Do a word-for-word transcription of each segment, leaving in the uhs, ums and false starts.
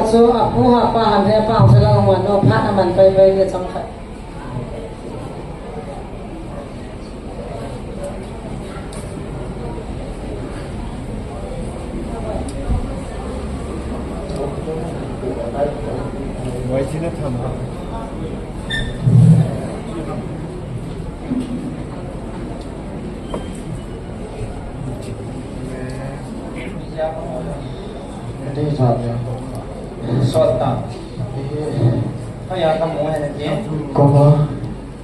So, a pu ha pa han he pa hung sa lang wan no, phat a man pai pai le chang khat. Ati sa ya. Sot ta. Eh. Kaya ka mo na ti. Koma.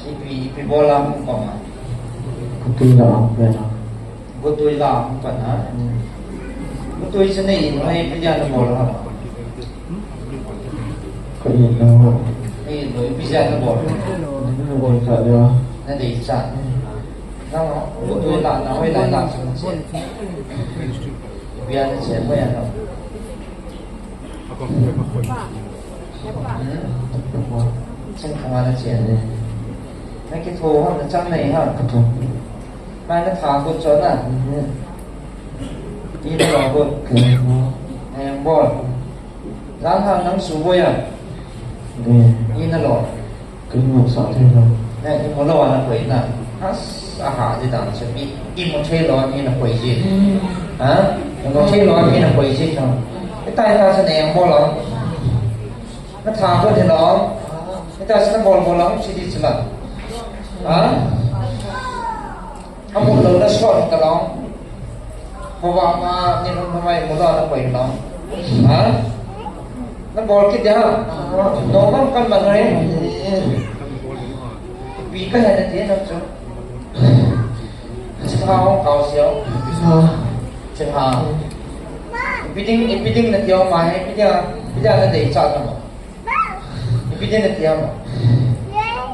Ipi, ipi bola mo koma. Kutui la, ya. Kutui la mo pa na. Hmm. Kutui sa nei, nei pi ya na bola. Ka in lo. Ka in lo, ipi ya na bola. Na bola sa ya. Na dei sa. Hmm. Na mo, kutui la, na hoi la la sa mo. Ipi ya na sa, hoi ya na. Hmm? Chang khang ana chen. Na kitho ham, na chang nei ham. Mai na tha ko cho na. Ina lo ko. Nang bol. Jan hang nang suboi a. Ina lo. Kei mo sa thei lo. Na, i mo lo na koi na. As, aha, di dan sa mi. I mo thei lo ni na koi ji. Hmm. Ha? I mo thei lo ni na koi ji na. I tai ta sa ne mo lo. Na tha ko ni lo. I tai sa na bol bol lo si di sila. Ha? Amu lo na suan ka long. Hova ma ni lo ma mai mo lo na koi long. Ha? Na bol kit ya. No bang kan man re. Pi ka he na ti na chu. Chi ha hong kau siau. Ha. Chi ha. Ipi ding, ipi ding na ti hong ma he, ipi ding, ipi ding na dei cha na mo. Ipi ding na ti ham?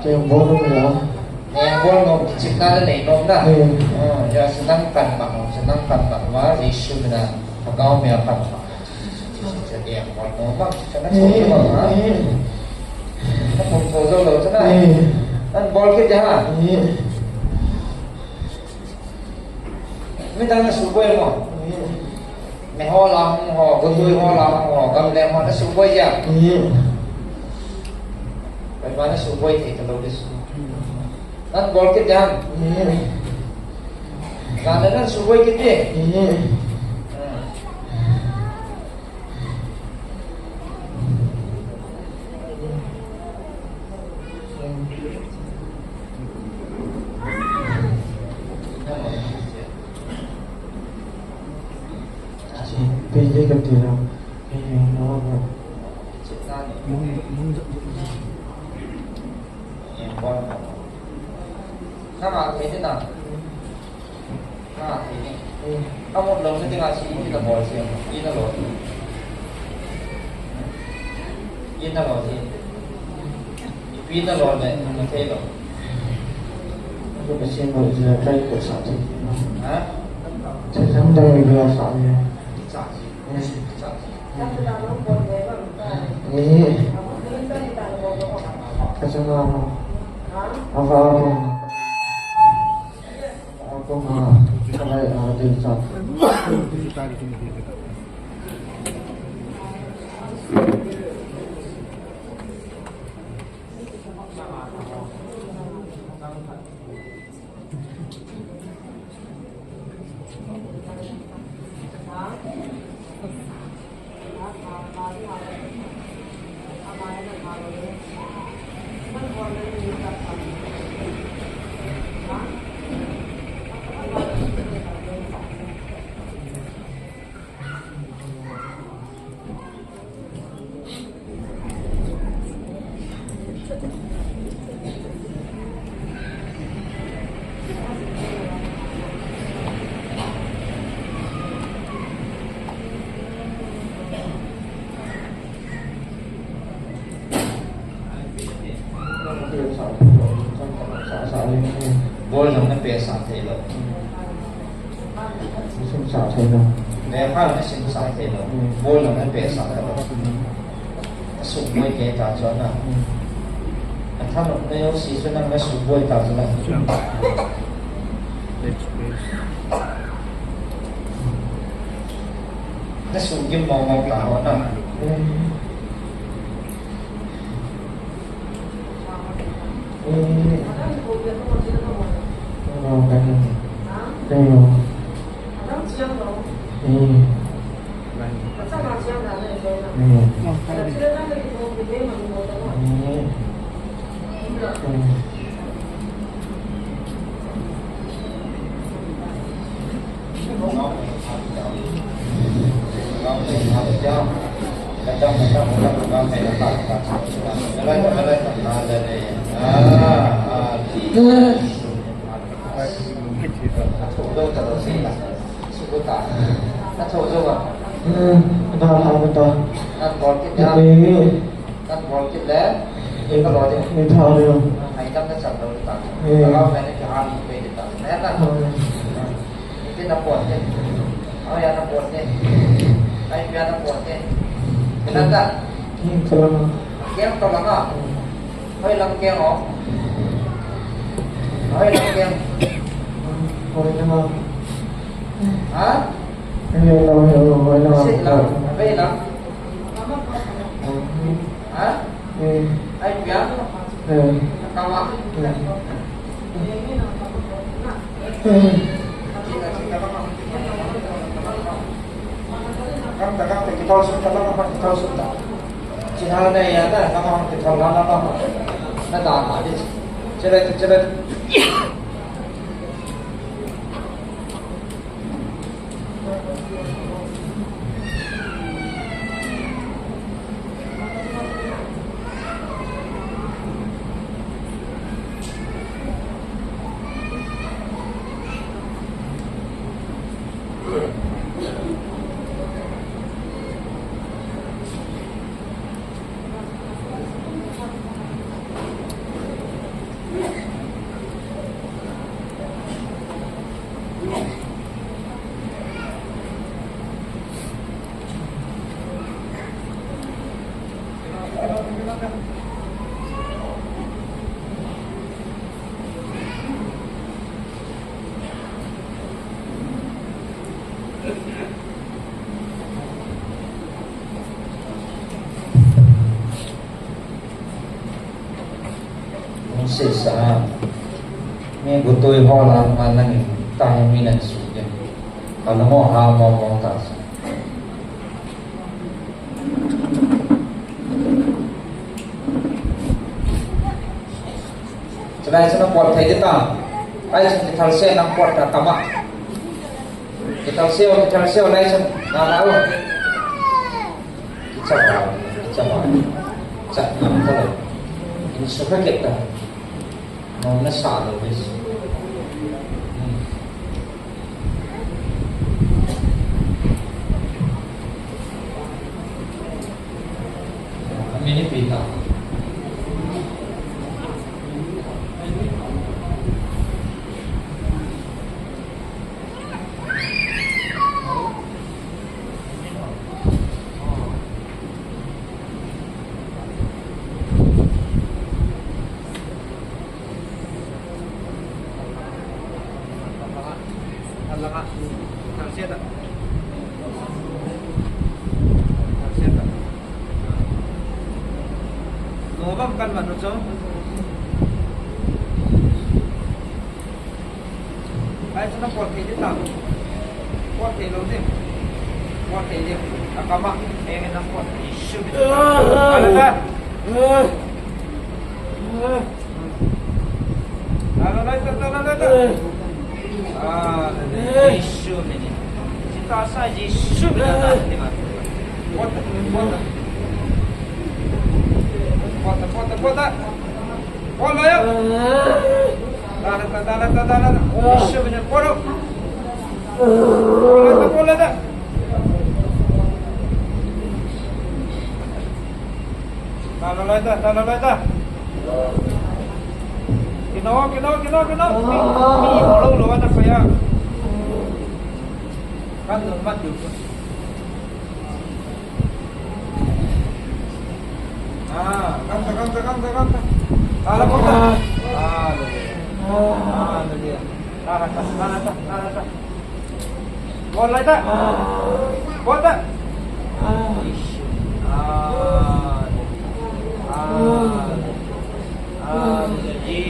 Kei bol nom ya. Eh, bol nom, kichepna na nei nom na. Hmm. Oh, ya, sa nang kan ma nom, sa nang kan ma ma, Jesu mina, pagao mi a kan ma. Sa, sa, eh, bol nom ma, sa na chau ma, ha? Hmm. Na pum chau lo, sa na. Hmm. Nan bol kit ya, ha? Hmm. Midang na suboi mo. Miho lang ho, gutui ho lang ho, gamleng ho na suboi ya. Pai ba na suboi thei ta lo dis. Nan bol kit yan. Nan, nan suboi kit di. Nang a thei ding na. Nang a thei ding. Ka mut lou na dinga chi ina bol chi. Ina lo. Ina lo chi. Ipi na lo le, na thei lo. Ko ka chen mo chi na kai ko sa thei. Ha? Thei dang dang ni ko sa ni. Sa. Sa. Ni. Ka sa na mo. Ava mo. Bol jong na pehsah thei lou. Simsah thei lou. Lekha na simsah thei lou. Bol jong na pehsah thei lou. Asuboi kei ta chu na. Athanop na jouse chu nang na suboi ta chu na. Na sugim mong mong ta ho na. Eh. Hello, guys. Hello. Eh. Eh. Eh. Eh. Iti na pon te. Hoi ana pon te. Ai pia na pon te. Kena ta. Hmm, salam. Keng to langa. Hoi lam keng o. Hoi lam keng. Hoi lam. Ha? Hoi lam, hoi lam, hoi lam. Sit lam. Hoi lam. Hmm. Ha? Hmm. Ai pia. Hmm. Kawa. Hmm. Hung sesa. Mi gutoi ho la ma nang in tang mi nan su ke. Ka na mo ha mo mo ta sa. Chulai chun na pot thei di ta. Lai chun kithal se nang pot ta tama. Kithal se, kithal se, lai chun na na u. Kicha ba, kicha ba. Cha na ta lo. In su ka ke ta. Nom na sa lo, miss. Hmm. Amin ni pita. Lobang kan manu chong. Ai, chana pot thei di tang. Pot thei lou di. Pot thei di. Akama, eh, na pot. Isu. Ala ta. Ala ta, ala ta. Ah, isu mini. Sita sa isu mini na. Pot, pot. Pot, pot, pot. Pot lo ya. Dale, dale, dale, dale. Isu mini poro. Poro, poro, dale. Dale, dale, dale, dale. Kino, kino, kino, kino. Mi, mi, lo, lo, na pa ya. Kan lo mat yu. Ah, kanta, kanta, kanta, kanta. Ala, kanta. Ah, dali. Ah, dali. Ala, kanta, ala, kanta, ala, kanta. Bol lai ta. Bol ta. Ah, dali. Ah, dali. Ah, dali.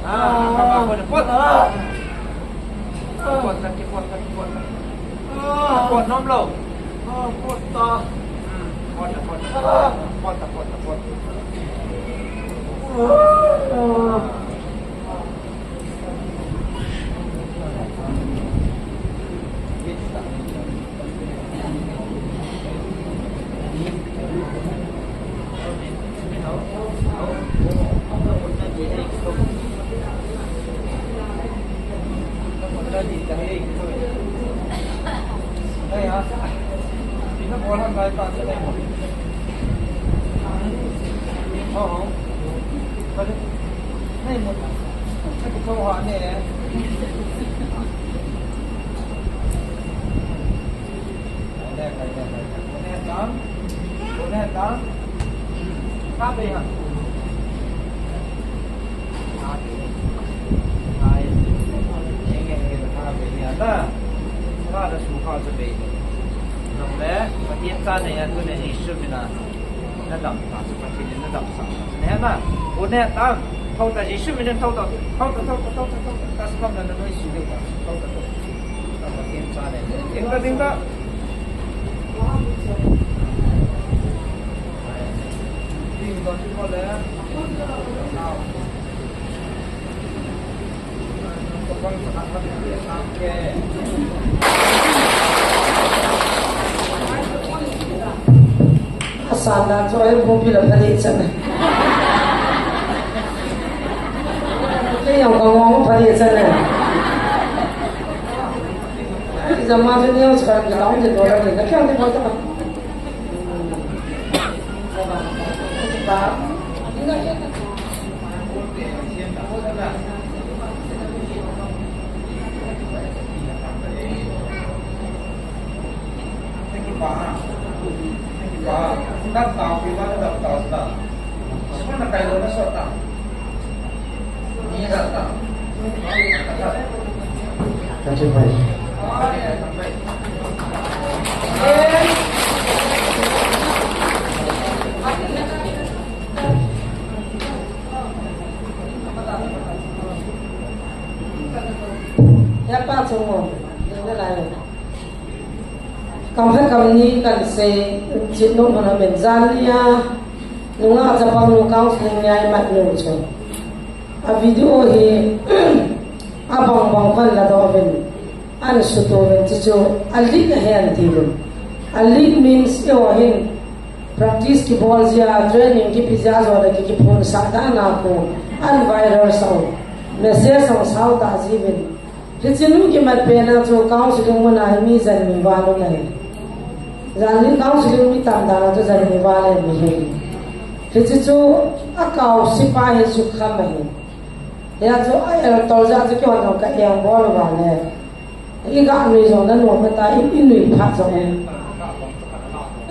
Ah, ah, ah. Pot, pot. Ah. Pot, pot, pot, pot. Ah. Pot, nom lou. Ah, pot ta. Hmm, pot, pot. Ah. Pot, pot, pot. Ah. Na dam ta, chu Pathen in na dam sa. Na he na, u ne ta, thou ta, Jesu min in thou ta, thou ta, thou ta, thou ta, thou ta, ta sa na na noi si de ta, thou ta, thou ta. Ta Pathen cha ne. Ding ta, ding ta. Ding ta, ding ta le. Asan dan chu ahin pumpi la phali chan. Kei jong ka ngong phali chan. Jama chu neo chu ka dong de do la de ka kyang de ko ta. Ya pa chungo, ding na lai. Kam khat kam ni kan sei, chin nom hon amen jan nia, nunga chapang nu counseling ngai mat nu chu. A video hi, abang bang khan la do ven. An suto ven chu chu, a leak ahi an ti ven. A leak means eiho hin practice kibol jia, training kipe jia, jo le ki, kiphonsah dan a khu, an viral sa u. Message jong sao ta ji ven. Hiche nu kimat pen a chu counseling mun a hi mi jan mi val u ahi. Jan ni counseling mi tam dan a chu jan mi val ahi mi hi. Hiche chu a kau sipai hi chu kham ahi. Hia chu a el tol jeh chu kihon jong ka eng bol uva le. I ga nui jong na nom ta, i, i nui phat jong e.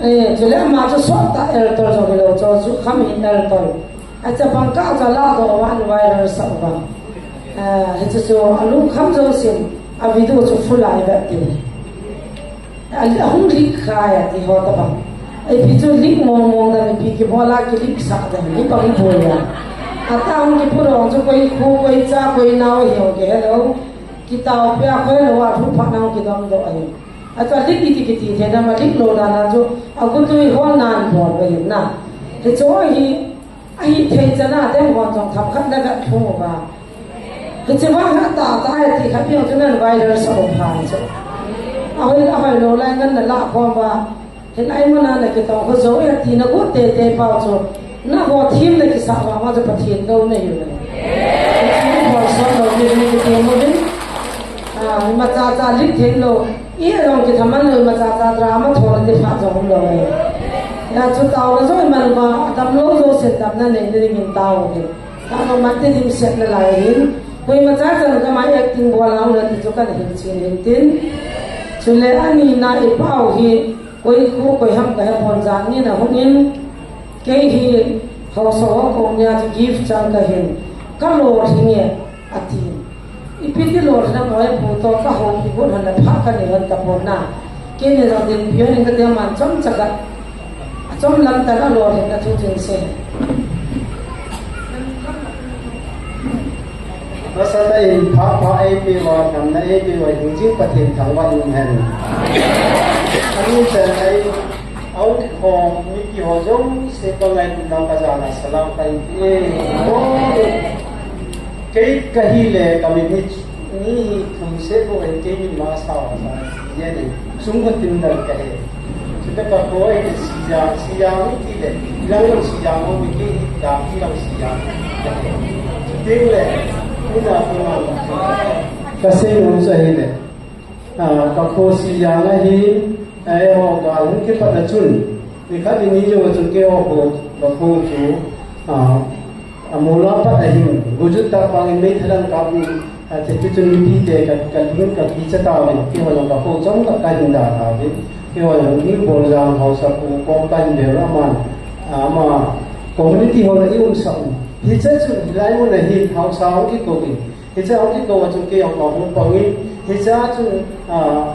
Eh, chule ama chu sot ta el tol jong hilou chu, chu kham hi el tol. A chapang kah chu la doh uva, an viral sah uva. Eh, hichu chu a lungkham jousen a video chu full a i vet tin. A, a hung leak khai ati ho tabang. Ipi chu leak mong mong dan, ipi kibol a ki leak sah dan, ipi bang i bol a. Ata hung kiput hong chu koi khu, koi cha, koi nao hi hong kihe lou. Kitao pia koi lou a thu phat na hung kidom doh ahi. Ata leak kiti kiti thei na ma leak lou dan a chu a kutui hon nan bol ve na. Hichu hi Ahithei chan a, adang hon jong themkhat na vet lhung uva. Hiche vang hi atah tah e ti khat jong chu nan viral sah u pha chu. Ahoi, ahoi lou lai ngan na lah khom uva. Hilai mun a na kitong kho jou e ti na got tete pau chu. Nangho thim na kisah vang a chu Pathen lou na hiu le. Hiche ni bol sot lou ni, ni kithem uvin. Ah, imacha cha leak thei lou. I jong kithaman lou, imacha cha drama thona ti phat jong um lou e. Hia chu taona jong iman uva, adamlou jousen damna nei dingin tao u hin. Tao man ti dimset nalai hin. Koimacha chan kama acting bol a um le ti chu kana hilchen hin tin. Chule ani na i pau hi, koi khu koi ham kahe pon, jan ni na hung in. Kei hi haosa ho koma chu gift chang kahin, ka lolhing e, ati. Ipi ti lolhing ham, hoi pu to ka houpi got hon le pha ka nei hon tapon na. Keini jong dinpi hon in kati, aman chomcha khat. Achom lam tah a lolhing na thu chun sei. Nasatah in phat pha eipeuva, damna eipeuva, hingjing Pathen thangvah in umhen. Amin chan ai, audit ho, mipi ho jouse ka ngailutna ka jana salam ka hin pe e. Kei kahile, ka min hi, mi hi thum seh bou ahi, kei min ma sao sa, ye ne, sum ko tin dal kahi. Chuta ka koi ke siya, siya mi ti le, ilang lang siya mo mi ke, da ilang siya. Chuting le, una ko na. Ka sei nom sa hi le. Ah, ka kho siya nga hi, eh, ho ka hung ke pat na chun. Ni khat ni ni jo chun ke ho ko, ka kho chu. Ah, Amula pat ahin, gujut ta pangin mei thalang kap in, a, te tu chun mipi te ka, ka ling ka kicha tauvin, keiho jong ka kho chomkhat ka hin da tauvin, keiho jong New Boljang haosa pu kom ka hin bel aman, a, ama community ho na i um sah un. Hiche chun hilai mun a hin haosa hung kikou in, hiche hung kikou a chun kei jong ka hung pang in, hiche a chun, a,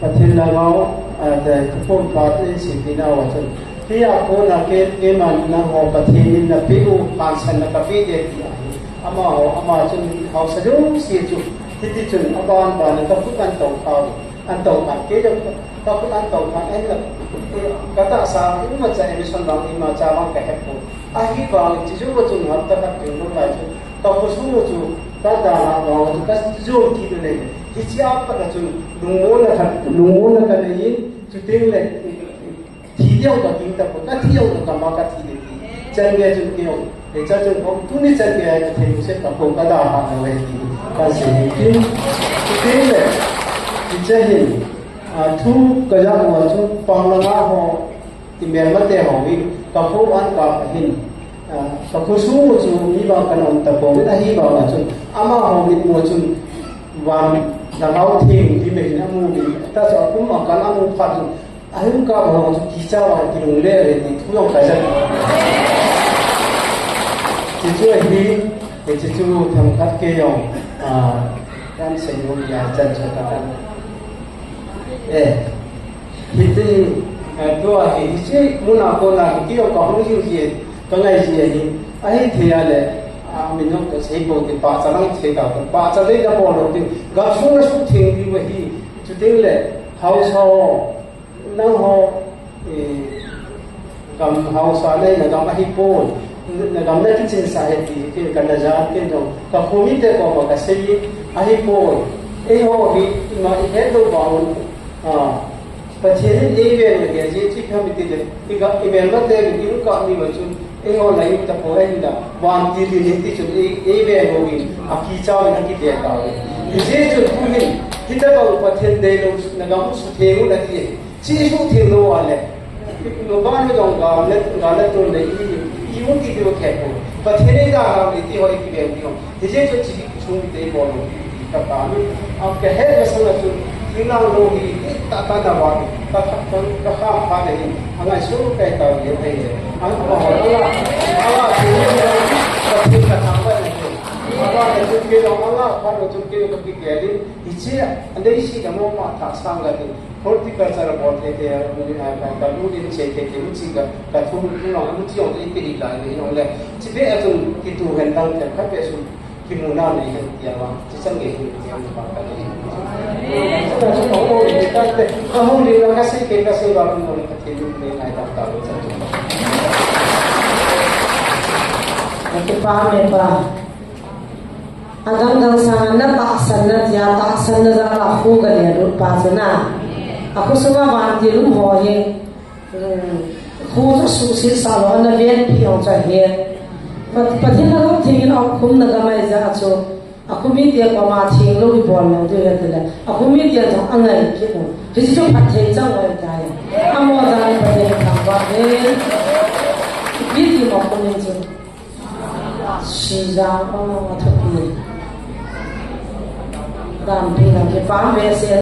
Pathen lhagao, a, te, ka phone pa te, si pi na wa chun. Tia kona ke, keiman nangho Pathen in napeh u, hansanna kapeh e ti ahi. Amaho, ama chun haosa jouse chu. Hiti chun, aban ban in ka khut an tou khau. An tou khan, kei jong ka khut an tou khan, en la, eh, ka tahsa, imacha emission vang, imacha vang ka he pon. Ahivangin, chuche jou a chun hapta khat ding lou lai chun, ka khosung u chu, ka dalha vang u chu, ka jon kit u le, hiche a pat a chun, lungmonna khat, lungmonna ka nei in, chuteng le, thi ding ka ging tapon, ka thi jong ka ma ka thi le ti. Chan gei chun kei jong, hiche chun kong, tuni chan gei a ka thei u se ka kong ka dalha lou e ti, ka sei hin. Chuteng le, hiche hin, a, thu ka ja u a chu, pang langa ho, I melmate ho hi, ka kho an ka hin, ah, ka khosung u chu mi vang kana um tapon, ahivang a chun, amaho mitmu a chun, van lhagao theng ti me hin amu mi, ta chu akum a kan amu phat chun, ahung kap ho chu kicha vang kilungle le ti thu jong ka ja. Ti chu ahi, ti chu themkhat kei jong, ah, kan sei nom ya chan chu ka kan. Eh, hiti, eh, tua hi, hiche muna kona hi, kei jong ka hung jing ji, ka ngai ji ahi, ahithei a le, a, min jong ka sei bou ti, pahcha lang thei ta, pahcha dei da bol lou ti, gamsung na suhtheng diu ahi, chuteng le, haosa ho, nangho, eh, Gam haosa nei, na gam ahipoi, na gam na kichinsah e ti, ken kana ja, ken jong, ka khomite koma ka sei, ahipoi. Eiho hi, ima i het lou vang un, ah, Pathen in eiven u ahi, ajeh chu ipi ham itile, i ga, i melmate in i lungkah mi uva chun, eiho na i um tapoi ahinla, vantil in hiti chun ei, eiven u ahin, akicha uvin akidel tauve. Hijeh chun tuhin, hitobang Pathen deilou, na gam suhtheng un ati e. Chi suhtheng lou a le, no ba no jong ga le, ga le tun le i, i un ti ti lo khe ko. Pathen in ga ga le ti ho i ki ve ti ho. Hijeh chun chi sung te bol lou ti ka ta mi. Am ka het masang a chun, thinglhang lou hi, ta ta na ba, ka, ka, ka, ka kha pha le hi, angai su kai ta le hi. An ko ho la, ala, ala, Pathen ka thangvah na. Aba na chun ke lo, ala, pha na chun ke lo ka ki ke din. Hiche a, a leiset a mo ma thah sang ka tin, horticulture a bol thei thei a, ka, ka lu din che thei thei, hiche ka, ka thum, thum lang, hiche jong i pe hi lai ve jong le. Hiche beh a chun kitu hen lang thei, khat beh chun kimu na nei hen tia vang, hiche chan gei hin tia vang ka nei. Chuna chun hung hung ding tante, ka hung ding lang ka sei kei, ka sei vang hung hung ka thei lu nei ngai tam ta lo chan chu. Ka kipa me pa. Adang dang sanga na tahsanna tia, tahsanna jal a khu ka le lut pa chu na. A khu sunga vantil um ho hi, um, khu chu suhset sah lou, ana venpi jong chu ahi. Pa, Pathen na lungthim in a khum na ka mai ja chu. A khu mite koma thenglou i bol lou diu ahi tile. A khu mite jong angai kit u. Hiche chu phatthei chang u ahi tai. Amaho jal in Pathen thangvah hen. Ipi ti mo comment chu. Sijang, oh, athupi. Dampi lang kipa behseh.